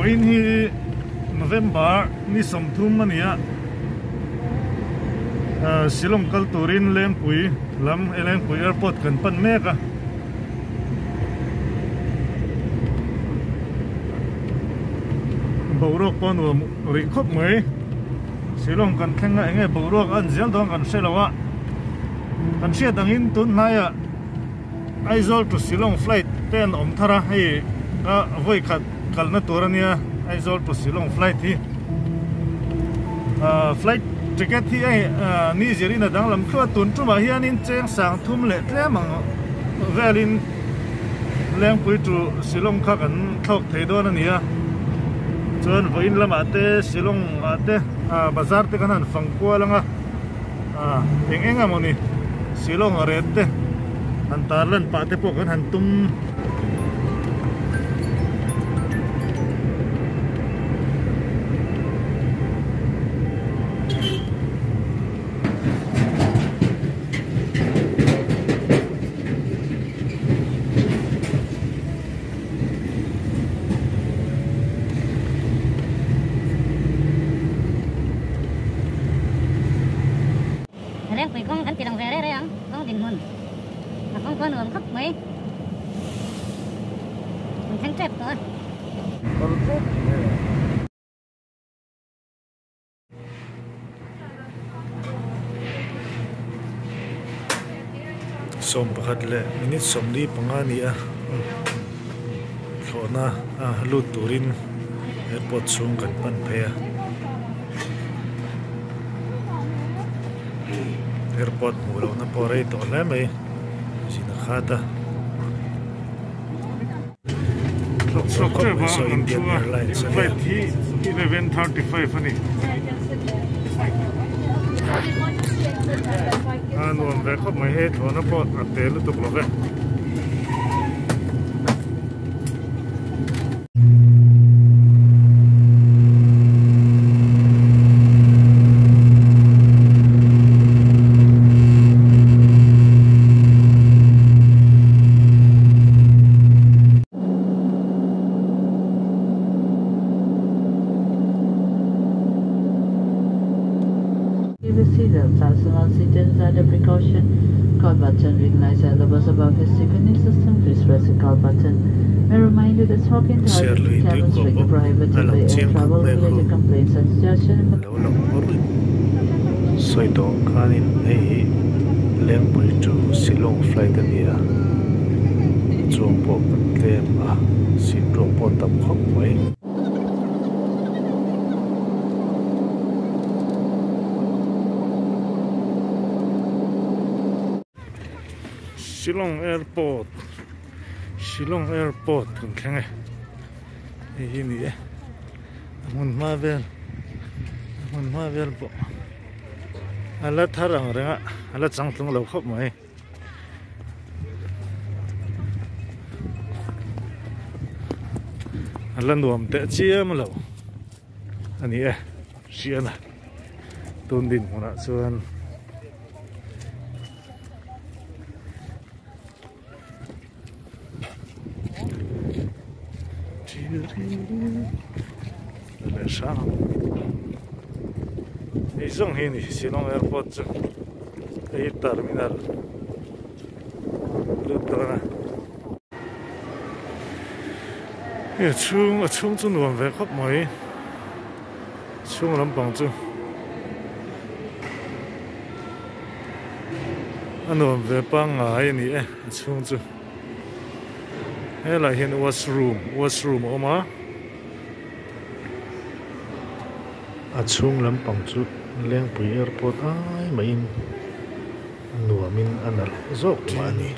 Vawiin hi November ni 30 a ni a, Shillong kal turin Lengpui lam Lengpui Airport kan pan mek a. Boruak pawh nuam rih khawp mai. Shillong kan thleng a, enge boruak a an zel dawn kan hre lo a. Kan hriat angin tun hnaiah Aizawl to Shillong flight te an awm thar a, hei ka vawi khat kalna tur a nia Aizawl to Shillong flight hi. Flight ticket hi hei ni zirin a danglam thluah a, tun tumah hianin cheng sang thum leh tlem ang velin Lengpui to Shillong kha kan thlawk thei dawn a ni a. Chuan vawiin lamah te Shillong ah te bazar te kan han fang kual ang a. Eng eng emaw ni Shillong a ret te han tarlan pah te pawh kan han tum. Lengpui kawng kan ti lang ve reng reng ang, kawng dinhmun a kawng pawh a nuam khawp mai, an thleng tep tawh a. 11 leh minute 45 a ni a thlawhna a lut turin airport chhung kan pan phei a airport hmuh lohna pawh a rei tawh hle mai zin a khat a. Saw Indian Airlines a nia. A nuam ve khawp mai hei thlawhna pawh a te lutuk lo ve. Precaution, call button, ring lights and the buzz above the signaling system, please press the call button. May remind you that smoking Chhiar driving lui tui cabins kawh strictly bawk prohibited a by lang air chiang khawp travel mai khu. related complaints and suggestions. Lo lang bawrh sawi tawh ang khanin hei hi Lengpui to Shillong flight a ni a, chuang pawh kan tlem a, seat ruak pawh tam khawp mai. Shillong Airport Shillong Airport kan thleng e hei hi ni e a hmun hma vel a hmun hma vel pawh a la thar ang reng a a la changtlung lo khawp mai. A la nuam teh chiam lo a ni e hriana tun dinhmunah chuan. Hei zawng hi a ni Shillong airport chu hei hi terminal lut dawn a hei a chhung a chhung chu nuam ve khawp mai chhung lampang chu. A nuam ve pangngai a ni e a chhung chu helaiah hian washroom washroom a awm a a chhung lampang chu Lengpui airport ai maiin a nuamin a nalh zawk mah a ni.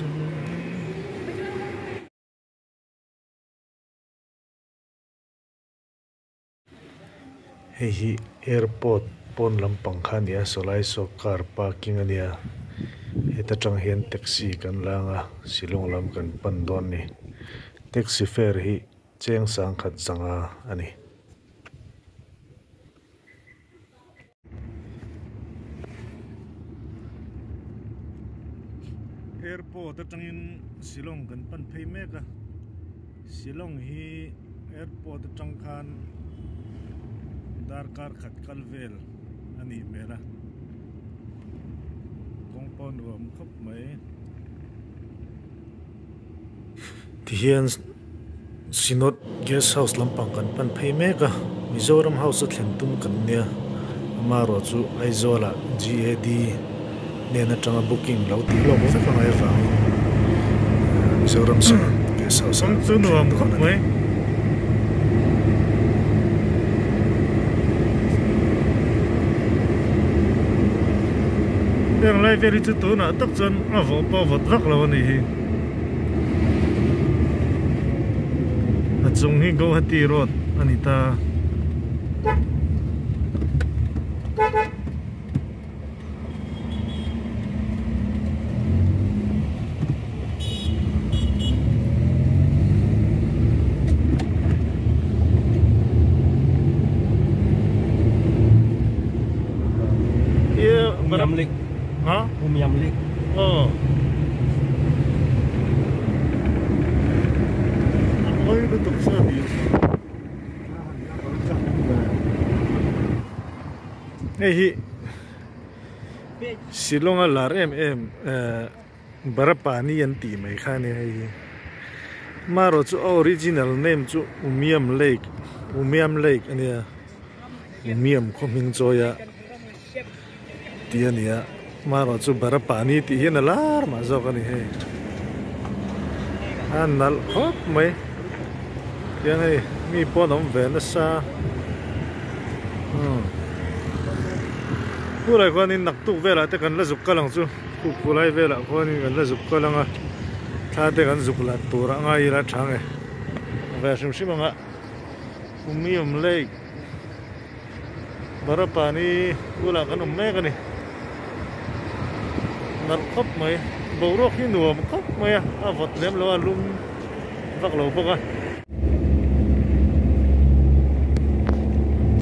Hei hi airport pawn lampang kha a ni a sawlai saw car parking a nia heta tang hian taxi kan lang a Shillong lam kan pan dawn a ni taxi fare hi cheng sangkhat zanga a ni. Airport atangin Shillong kan pan phei mek a Shillong hi. Airport atang khan darkar khat kal vel a nih hmel a, kawng pawh nuam khawp mai. Tihian Synod Guest House lampang kan pan phei mek a, Mizoram House a thlen tum kan nia, amaherawhchu Aizawl ah GAD hnen atanga booking lo tih lawk vek angai avangin Mizoram Synod Guest House ah kan thlen dawn a ni. Heng lai vel hi chu tunah tak chuan a vawh pawh a vawt vak lo a nih hi. A chung hi Guwahati road a ni ta. Umiam Lake. Aw. A mawi lutuk sa ni. Hei hi Shillong a lar em em eh Barapani an tih mai kha a ni hei hi. Marawh chu a original name chu Umiam Lake Umiam Lake a nia. Umiam khaw hming chawi a tih a ni a marawh chu Barapani tih hian a lar mah zawk a ni hei. A nalh khawp mai tiang hei mi pawh an awm ve nasa umm khulai khuanin naktuk velah te kan la zuk kal ang chu khuk khulai velah khuanin kan la zuk kal ang a thla te kan zuk lat tur a ngai ila tha nge ve hrim hrim ang a Umium Lake Barapani bulah kan awm mek a ni. Nalh khawp mai. Boruak hi nuam khawp mai a, a vawt lem lo a, lum vak lo bawk a.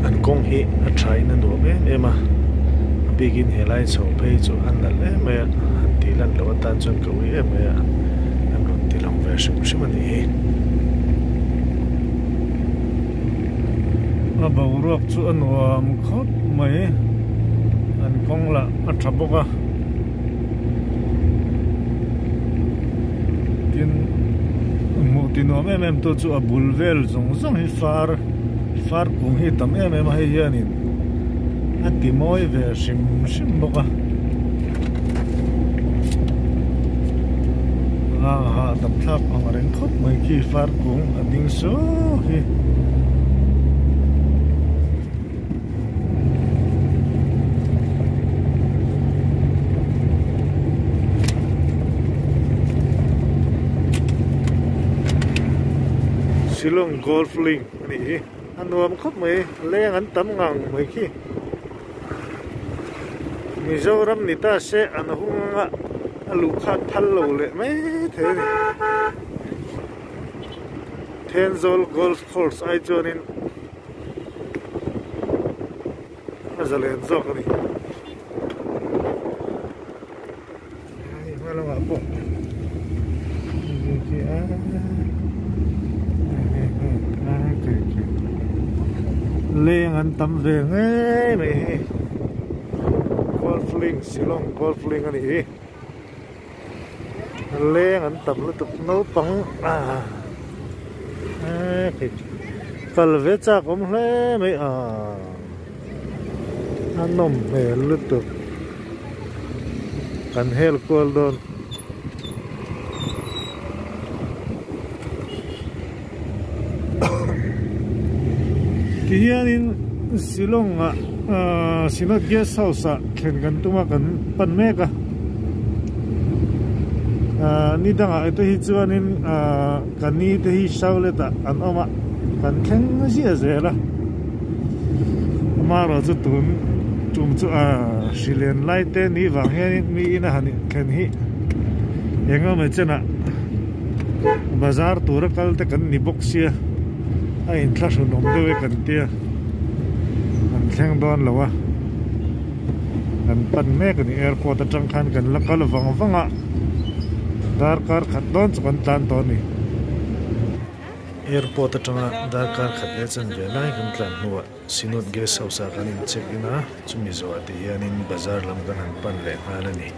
An kawng hi a tha in a nuam em em a, a bikin helai chho phei chu a nalh em mai a, han tih lan loh atan chuan ka ui em mai a, an rawn ti lang ve hrim hrim a nih hi. A boruak chu a nuam khawp mai an kawng lah a tha bawk a tin hmuh ti nuam em em tu chu a bul vel zawng zawng hi far far kung hi tam em em a hei hianin a ti mawi ve hrim hrim bawk a a hahdam thlak ang reng khawp mai khi far kung a ding suau hi. Shillong Golf Link a nih hi a nuam khawp mai leng an tam ngang mai khi Mizoram ni ta se an hung anga a luh khat phal lo leh mai thei a ni. Thenzawl Golf Course ai chuanin a zalen zawk a ni. Hei hma lamah pawh leng an tam ve ngei mai hi Golf Link Shillong Golf Link a nih hi. Leng an tam lutuk naupang ah kal ve chak awm hle mai ah a nawm hmel lutuk kan hel kual dawn. Tihianin Shillong ah Synod Guest House ah thlen kan tum a kan pan mek a ni dangah te hi chuanin ka ni te hi Shaulet ah an awm a kan thleng ziah zel a amaherawh chu tun tum chu hrilen lai te ni vang hianin mi ina han thlen hi eng emaw chenah Bazar tura kal te kan ni bawk sia a inthlahrun awm deuh e kan tia kan thleng dawn lo a kan pan mek a ni airport atang khan kan la kal vang vang a darkar khat dawn chu kan tlan tawh a ni. Airport atanga darkar khat leh chan ve lai kan tlan hnuah Synod Guest House ah kan in check in a, chumi zawhah te hianin bazar lam kan han pan leh nghal a ni.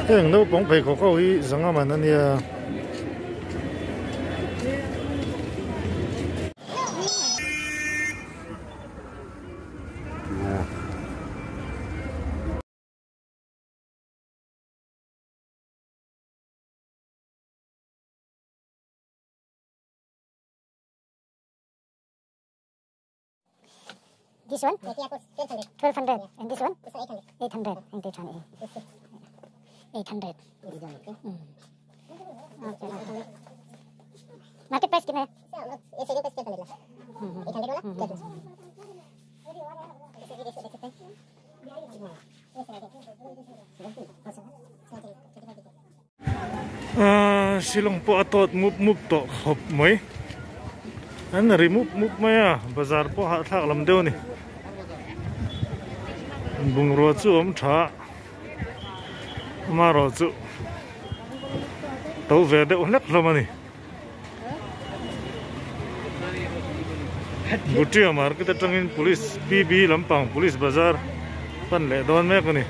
Heng naupang pheikhawk ho hi zanga man a nia. This one 1200 and this one 800 and this one 800. Okay. Market price कितना है? Ahh Shillong pawh a tawt mup mup tawh khawp mai an ri mup mup mai a bazar pawh hahthlak lam deuh a ni bungrua chu a awm tha a amaherawh chu to ve deuh hlek hlawm a ni Bhutia market atangin police P B lampang police bazar pan leh dawn mek a ni.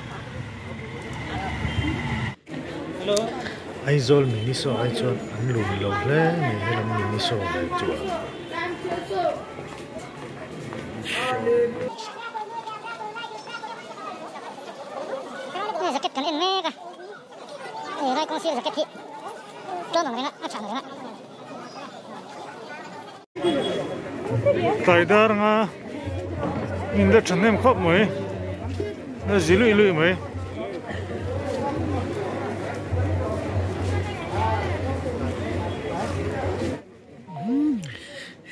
Aizawl Miniso ai chuan an lun lo hle mai helam Miniso ve chuan. Jacket kan en mek a hei lai kawng sir jacket hi tlawm ang reng a a tha ang reng a. Tlai dar anga in la thahnem khawp mai a zi luih luih mai.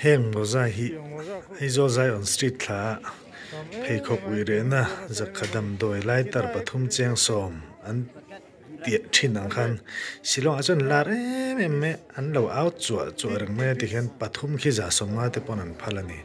Heng mawza hi Aizawl Zion Street thla ah pheikhawk ui rehna zakha damdawi lighter pathum cheng sawm an tih thin ang khan Shillong ah chuan lar em em mai an lo au chuah chuah reng mai a tikhian pathum khi zah sawmnga te pawn an phal a ni.